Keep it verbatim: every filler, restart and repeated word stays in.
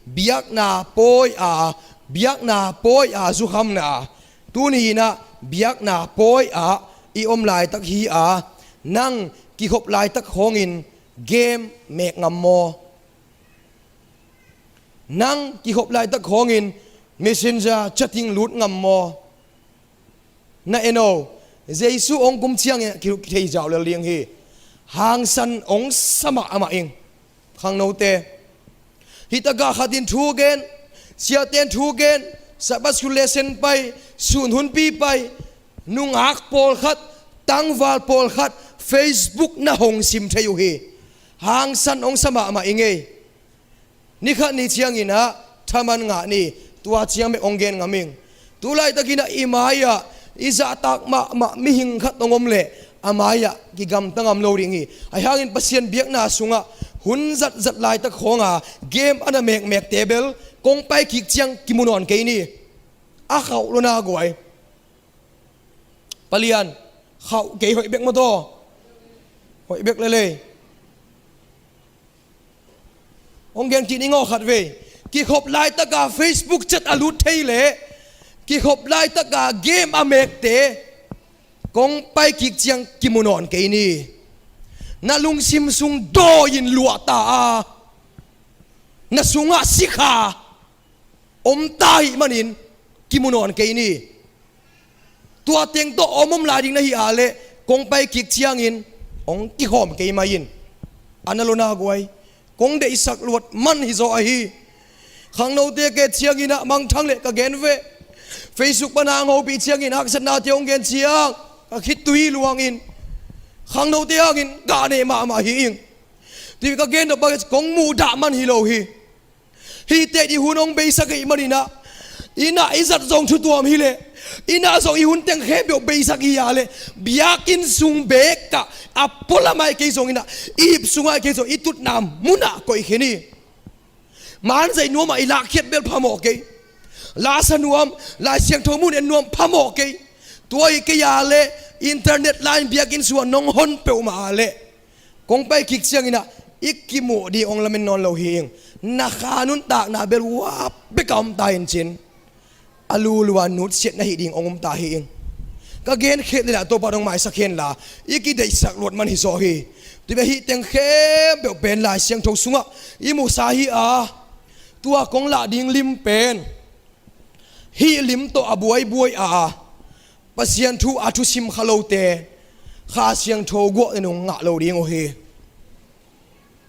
Biakna pawi a, biakna pawi a zukhamna. Tuni inah biakna pawi ah i om laitak hi a, nang kikhop laitak khawngin game mek ngam maw? Nang kikhop laitak khawngin Messenger chatting lut ngam maw? Na en o, Jesu hong kum ciangin kithei zau lel ding hi. Hangsan hong sa mahmah ing. Khangnote, hih takah khatin thu gen, siaten thu gen, Sabbath school lesson pai, sun hunpi pai, nungak pawlkhat, tangval pawlkhat Facebook na hong sim thei uh hi. Hangsan hong sa mahmah ing ei. Nikhat ni cianginah thaman ngah ni, tua ciang bek hong gen ngam ing. Tulaitakinah i mai-ah i zahtak mahmah mihing khat hong om leh a mai-ah kigamta ngam lo ding hi. Ahi hangin Pasian biakna sungah hun zatzat laitak khawnga game a na mekmekte bel kong pai kik ciang kimu nawn kei ni. A khauh lo na guai. Palian, khauh kei hoih bek maw taw? Hoih bek lelei. Hong gen kik ning aw khat vei. Kikhop laitaka Facebook chat a lut thei leh kikhop laitaka game a mekte kong pai kik ciang kimu nawn kei ni. Na lungsim sung dawi-in luahta a, na sungah sikha omta ahih manin kimu nawn kei ni. Tua teng tawh om om lai ding na hih a leh kong pai kik ciangin hong kikhawm kei mai in. A na lo na guai, kong deihsak luat man hizaw ahi. Khangnote ke cianginah mangthang leh ka gen ve. Facebook pana hong hopih ciangin haksatnate hong gen ciang ka khitui luangin khangnote hangin gah neh mahmah hi ing. Tua ka gen dawh bangin kong muhdah man hi lo hi. Hihte i hun hong beisak ahih maninah, innah i zat zong thutuam hileh, innah zong i hun teng khempeuh beisak hi a leh, biakinn sung bekah a pualamah i kei zonginah, i ip sungah i kei zong i tutna munah koih khin hi. Manzaih nuamah i lakkhiat bel phamawh kei. Lasa nuam, Lai Siangtho mun en nuam phamawh kei. Tua i kei a leh internet line biakinn sungah nong hon peuhmah a leh kong pai kik cianginah i kimuh ding hong lamen nawn lo hi ing. Na kha nuntakna bel uap beka omta in cin, a lulua nutsiat na hih ding hong umta hi ing. Ka gen khet lenah Topa dong maisak henla, i kideihsak luat man hizaw hi. Tua bia hih teng khempeuh pen Lai Siangtho sungah i musa hi a, tua kong lah ding lim pen hih lim tawh a buaibuai a, Pasian thu a thusim kha lote Kha Siangtho guah nunung ngah lo ding uh hi.